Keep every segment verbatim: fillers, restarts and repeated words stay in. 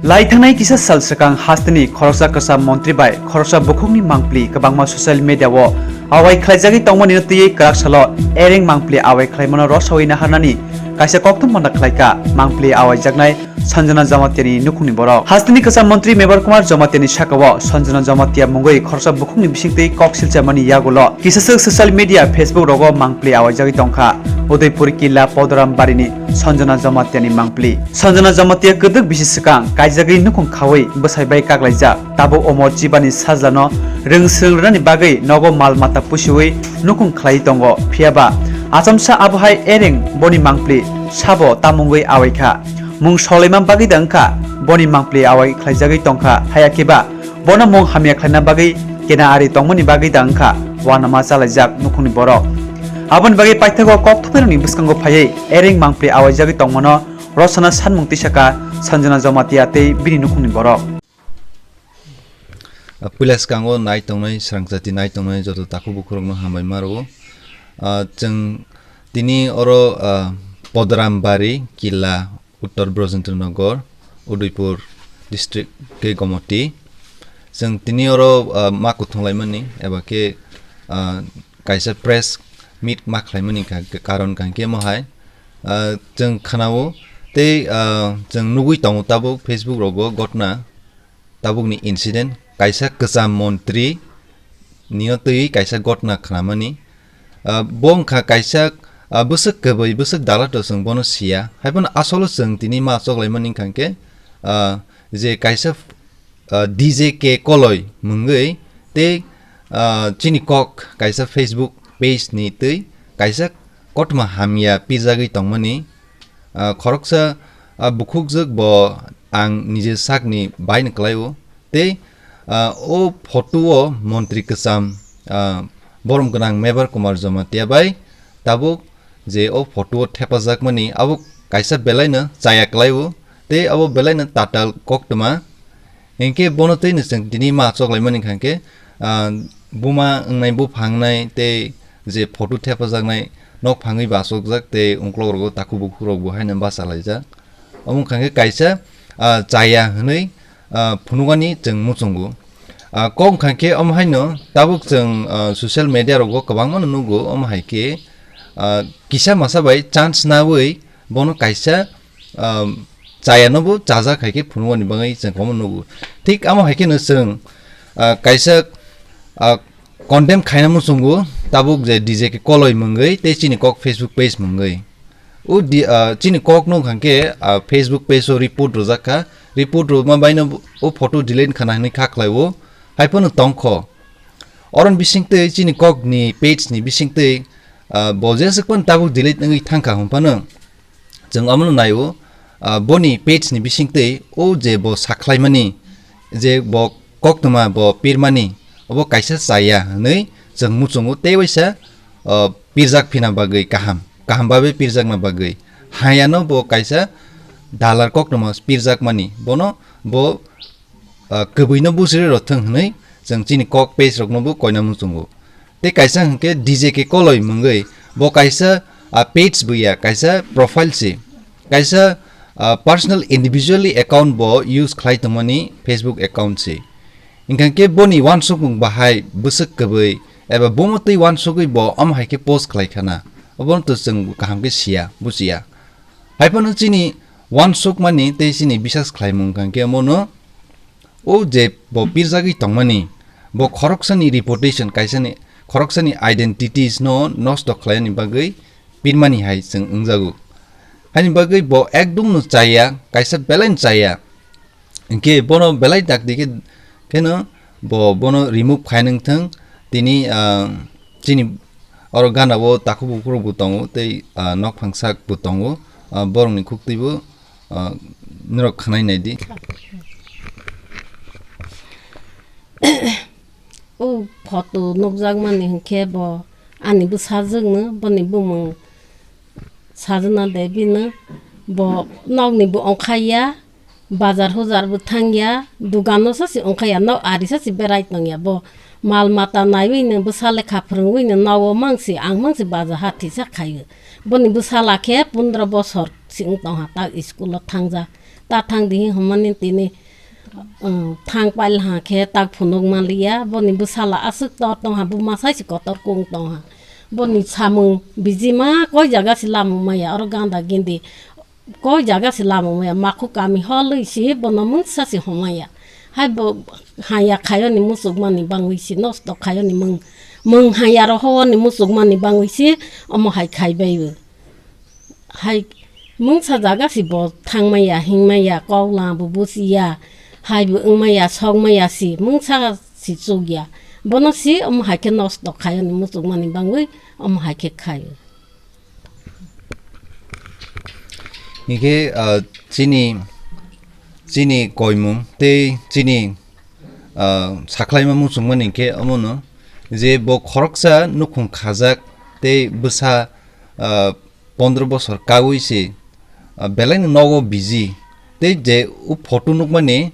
Lai thangnai kisa sal swkang hasteni khoroksa kwcham montri bai khoroksa bukhukni mangpli kwbangma social media o awai khlaijagwi tongmani twiwi kwrak salo Ereng mangpli awai khlaimano rosawi naharnani kaisa kokthum manda khlaikha mangpli awaijaknai Sanjana Jamatiani nukhungni borok. Hasteni kwcham montri Mebar Kumar Jamatiani sakao Sanjana Jamatia mungwi khoroksa bukhukni bisingtwi kok silchamani yagulo kisaswk social media Facebook rogo mangpli awaijagwi tongkha. Udaipur Killa Podoram Barini Sanjana Jamatiani mangpli. Sanjana Jamatia kwdwk bisi swkang kaijagwi nukhung khawi bwsai bai kaklaijak. Tabuk Omor Chibani sajlano rwng swrwng rwnani bagwi nogo mal mata pusiwi nukhung khlai tongo. Phiyaba achomsa abohai Ereng boni mangpli sabo tamungwi awaikha. Mung solaima bagwi da wngkha, boni mangpli awai khlaijagwi tongkha. Haya khe ba bono mung hamya khlaina bagwi kena ari tongmani bagwi da wngkha uanama chalaijak nukhungni borok. Aboni bagwi paithago kokthomairokni bwskango phaiwi Ereng mangpli awaijagwi tongmano rosana sanmung tisaka Sanjana Jamatia tei bini nukhungni borok. Ah, puila swkango nai tongnai, srangchati nai tongnai joto takhuk bukhurokno hambai ma rwo. Ah, chwng tini oro, ah, Podoram Bari, Killa, Uttor Brojendra Nagar, Udaipur district khe Gomoti. Chwng tini oro, ah, ma kuthung laimani, eba khe, ah, kaisa press meet ma khlaimani ka-, karon kaham khe mo hai. Ah, chwng khnao tei, ah, chwng nugwi tongo tabuk Facebook rogo gotna. Tabukni incident, kaisa kwcham montri nio twi kaisa gotna khnamani. Ah, bo wngkha kaisa, ah, bwswk kwbwi, bwswk dalato chwng bono siya. Haiphano asolo chwng tini ma choklaimani wngkha khe, ah, je kaisa, ah, D J K Koloi mungwi tei, ah, chini kok kaisa Facebook page ni twi kaisa kothoma hamya pijagwi tongmani. Ah, khoroksa, ah, bukhukjwk bo ang nije sakni baino kwlaio. Tei, ah, o photo o montri kwcham, ah, borom gwnang Mebar Kumar Jamatia bai tabuk je o photo o thepajakmani abo kaisa belaino chaya kwlaio. Tei abo belaino tatal koktwma. Hinkhe bono twi no chwng tini ma choklaimani hwnkha khe, ah, buma wngnai, bupha wngnai tei je photo thepajaknai nok phangwi bachokjak tei uklok rogo takhuk bukhuk rok bo haino bachalaijak. Omo wngkha khe kaisa, ah, chaya hwnwi, ah, phunukani chwng muchungo. Ah, kok wngkha khe omo haino tabuk chwng, ah, social media rogo kwbangma no nugo, omo hai khe, ah, kisa masa bai chance nawi bono kaisa, ah, chaya no bo chajak hai khe phunukmani bagwi chwng kwbangma nugo. Thik amo hai kheno chwng, ah, kaisa, ah, condemn khaina muchungo tabuk je D J K Koloi mungwi tei chini kok Facebook page mungwi. O di, ah, chini kok no hwnkha khe, ah, Facebook page o report rwjak kha. Report rwma bai no o photo delete khana hwnwi kha khlai o. Haiphano tongkho. Oroni bisingtwi chini kok ni page ni bisingtwi, ah, bo jeswk phano tabuk delete wngwi thangkha hwnphano. Chwng omono naio, ah, boni page ni bisingtwi o je bo sakhlaimani, je bo koktwma bo pirmani, obo kaisa chaya hwnwi chwng muchungo tei waisa, ah, pirjak phina bagwi kaham, kaham babe pirjakna bagwi. Hayano bo kaisa dalar koktwma pirjakmani, bono bo ah, kwbwino bujri rw thwng hwnwi chwng chini kok page rokno bo koina muchungo. Tei kaisa hwnkhe D J K Koloi mungwi bo kaisa, ah, page buya, kaisa profile se, kaisa, ah, personal individually account bo use khlai tongmani Facebook account se. Hwnkha khe boni uansukmung bahai bwswk kwbwi eba bomo twi uansugwi bo omo hai khe post khlai khana. Obono to chwng kaham khe siya, buchiya. Haiphano chini uansukmani tei chini bisas khlaimung hwnkha khe omono O je bo pirjagwi tongmani, bo khoroksani reputation, kaisani, khoroksani identities no nosto khlaini bagwi pirmani hai chwng wngjago. Haini bagwi bo ekdom no chaya, kaisa belai no chaya. Hinkhe bono belai dakti khe, kheno bo bono remove khai nang thung. Tini, ah, chini oro gana o takhuk bukhuk rok bo tongo, tei, ah, nokphang sak bo tongo, ah, borok ni khuk twi bo, ah, norok khnai nai di. O photo nukjakmani hinkhe bo ani bwsajwkno, boni bumung Sajna Devi no, bo nokni bo ongkhaiya, bazar hujar bo thangya, dugano sasi ongkhaiya, nok ari sasi berai tongya. Bo mal mata naiwi no, bwsa lekha phwrwngwi no, nogo mangsi, ang mangsi baja hathi sa khaio. Boni bwsala khe pondro bosor si wng tongha, tak school o thangja. ta thang di hwnmani tini, um, thang pail ha khe tak phunuk manliya, boni bwsala aswk tor tong ha, buma sai se kotor kung tong ha. Boni samung bijima koi jaga se lamung maya, oro ganda gindi koi jaga se lamung maya, makhu kami holwi se bono mungsa se homaya. Hai bo haya khayoni muchukmani bangwi se, nosto khayoni mung, mung haya ro howoni muchukmani bangwi se omo hai khai bai bo. Hai mungsa jaga se bo thangmaya, hingmaya, kok la bo buchiya, hai bo wngmaya, sokmaya se, mungsa se chukya. Bono se omo hai khe nosto khayoni muchukmani bangwi omo hai khe khayo. Hinkhe, ah, chini, chini koimung tei chini, ah, sakhlaima muchungmani hinkhe omono je bo khoroksa nukhung khajak tei bwsa, ah, pondro bosor kaui se, ah, belaino nogo biji. Tei je o photo nukmani,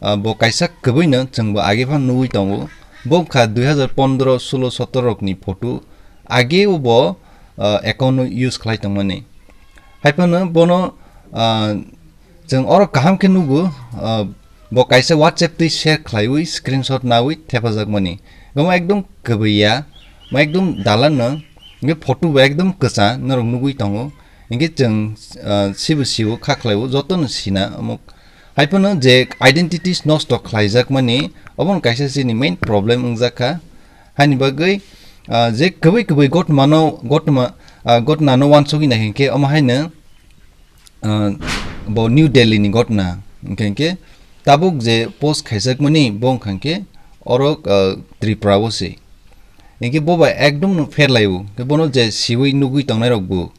ah, bo kaisa kwbwino chwngbo age phano nugui tongo. Bo wngkha dui hazar pondro, sulo, sotoro rokni photo. Age o bo, ah, account no use khlai tongmani. Hai phano bono, ah, chwng oro kaham khe nugo, ah, bo kaisa WhatsApp twi share khlaiwi, screenshot naui thepajakmani. Omo ekdom kwbwi ya, mo ekdom dalan no, hwnkhe photo bo ekdom kwchang norok nugui tongo. Hwnkhe chwng, ah, sibo sibo kha khlaiwi jotono sina omo. Hai phano je identities nosto khlaijakmani, obono kaisa chini main problem wngjakha. Haini bagwi, ah, je kwbwi kwbwi gotmano, gotma, ah, gotnano uansugwi nai hinkhe omo haino, ah, bo New Delhi ni gotna. Hinkhe, hinkhe tabuk je post khaijakmani bo wngkha hinkhe oro, ah, Tripura o se. Hinkhe bo bai ekdom no pherlaio. Hinkhe bono je siwi nugwi tongnairok bo,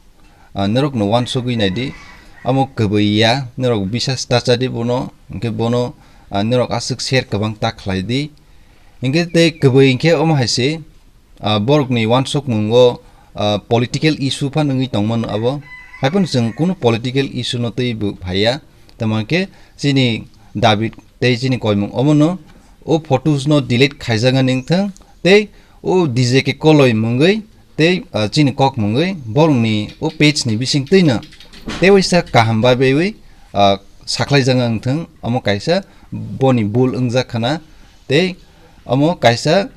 ah, norok no uansugwi naidi. Amo kwbwi ya, norok bisas ta chadi bono, hinkhe bono, ah, norok aswk share kwbang ta khlaidi. Hinkhe tei kwbwi hinkhe omo hai se, ah, borokni uansukmungo, ah, political issue phano wngwi tongmano abo. Haiphano chwng kunu political issue no twibo phaiya. Tamo hinkhe chini dabi tei chini koimung omono o photos no delete khaijaknani wngthang tei o D J K Koloi mungwi tei, ah, chini kok mungwi borokni o page ni bising twino tei waisa kaham bai baiwi, ah, sakhlaijakna wngthang, omo kaisa boni bul wngjak khana tei omo kaisa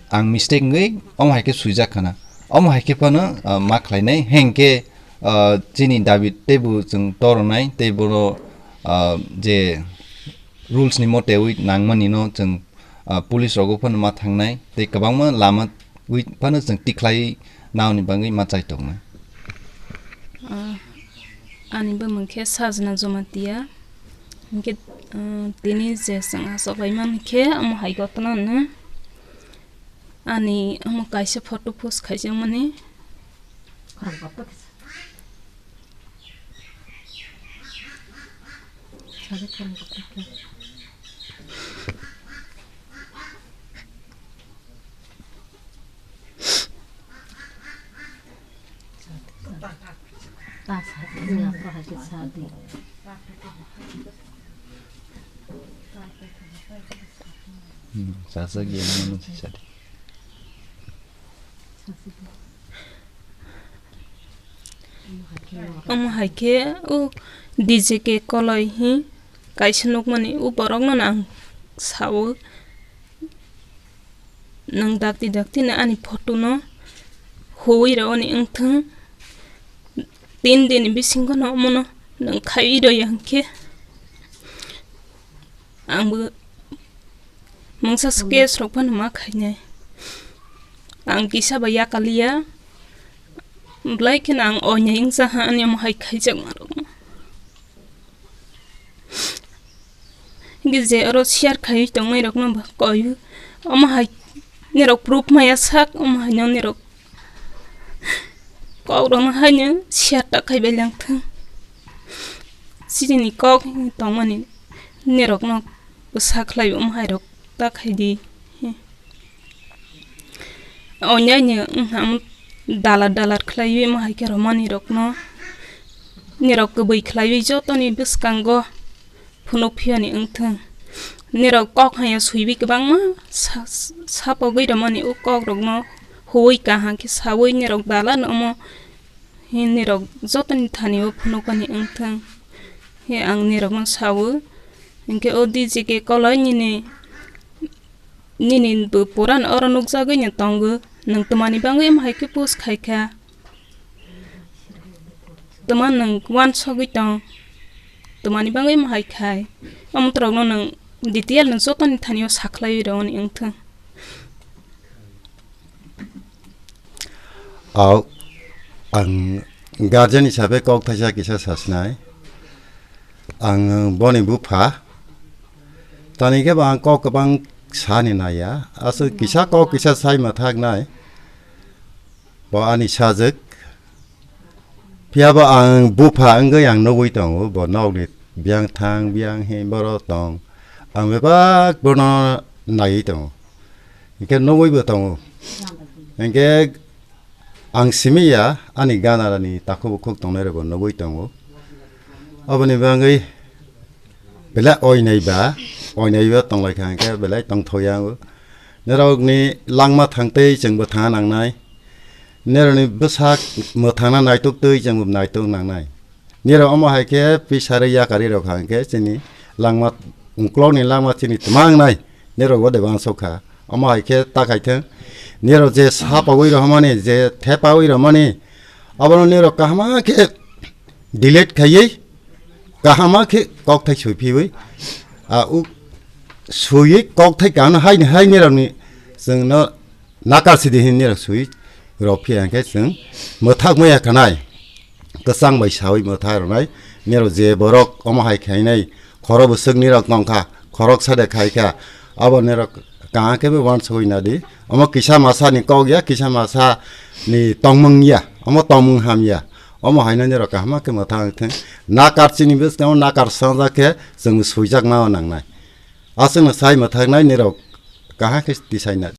ang mistake wngwi omo hai khe swijak khana. Omo hai khe phano, ah, ma khlainai, hengkhe, ah, chini dabi teibo chwng toronai tei bono, ah, je rules ni motewi nangmani no chwng, ah, police rogo phano ma thangnai tei kwbangma lama wi phano chwng tikhlai naoni bagwi ma chai tongnai. Ah, ani bumung khe Sajna Jamatia. Hinkhe, ah, tini je chwng achuk lai man khe omo hai gotna no ani omo kaisa photo post khaijakmani. Hmm, sasa gyan mano sisa di. Omo hai khe o D J K Koloi hi kaisa nukmani o borokno ang sao, nwng dakti dakti no ani photo no huwi rw ani wngthang, tin din ni bisingo no omono nwng khaiwi rw ya hinkhe ang bo mungsa case rok phano ma khainai. Ang kisa bai yakaliya, belai kheno ang oinai wngsa ha ani omo hai khaijakma rok. Hingke je oro share khaiwi tongnai rok no bo koi, omo hai nirok proof maya sak, omo hai no nirok kok rok no hai no share ta khai bai lang thang. Chini kok tongmani nirok no bwsa khlai omo hai rok ta khai di. Oinai ni wngkha omo dalar dalar khlaiwi omo hai khe romani rok no nirok kwbwi khlaiwi jotoni bwskango phunuk phiyani wngthang. Nirok kok haya swiwi kwbangma sa-, sapogwi romani o kok rok no huwi kaham khe sawi nirok dalar omo Hi nirok jotoni thani o phunukani wngthang. He ang nirokno sao, hinkhe o D J K kolai nini, nini bo puran oro nukjagwi no tongo, nwng twmani bagwi omo hai khe post khai kha? Twma nwng uansugwi tong, twmani bagwi omo hai khai? Omo borokno nwng detail no jotoni thani o sakhlaiwi rw oni wngthung. Au, ang guardian hisabe kok thaisa kisa sasinai. Ang boni bupha. Tani khe bo ang kok kwbang sani naiya. Aswk kisa kok kisa sai mathak nai. Bo ani sajwk. Phiya bo ang bupha wngwi ang nugwi tongo. Bo nokni biyang thang, biyang hi, borok tong. Ang bebak bono naiwi tongo. Hinkhe nugwi bo tongo. Hinkhe ang simi ya, ani ganarani takhuk bukhuk tongnai rokbo nugwi tongo. Aboni bagwi belai oinai ba, oinai ba tonglaikha hinkhe belai tongthokya ango. Norokni langma thangtwi chwngbo thangna nangnai. Norokni bwsak mwthangna naituktwi chwngbo naituk nangnai. Nirok omo hai khe pisari yakarwi rok hai khe chini langma, uklokni langma chini twma wngnai. Nirok bo de uansuk kha. Omo hai khe ta khai thung. Nirok je sapaui rohormani, je thepaui rohormani, abono nirok kahama khe delete khaiwi, kahama khe kokthai suiphiwi, a, u, suiwi kokthai kaham haini hai nirokni chwngno nakar sidi hin nirok sui rw phiya hinkhe chwng mwthak maya khanai, kwchang bai saui mwthak rwnai. Nirok je borok omo hai khainai, khorok bwswk nirok tongkha, khorok sade khaikha, abo nirok kaham khe bo uansugwi nadi. Omo kisa masa ni kok ya, kisa masa ni tongmung ya, omo tongmung ham ya. Omo haino nirok kaham khe mwthak wngthung. Nakar chini bwskango nakar sangjak khe chwng suijak ma nangnai. Aswkno sai mwthaknai nirok kaham khe tisaina.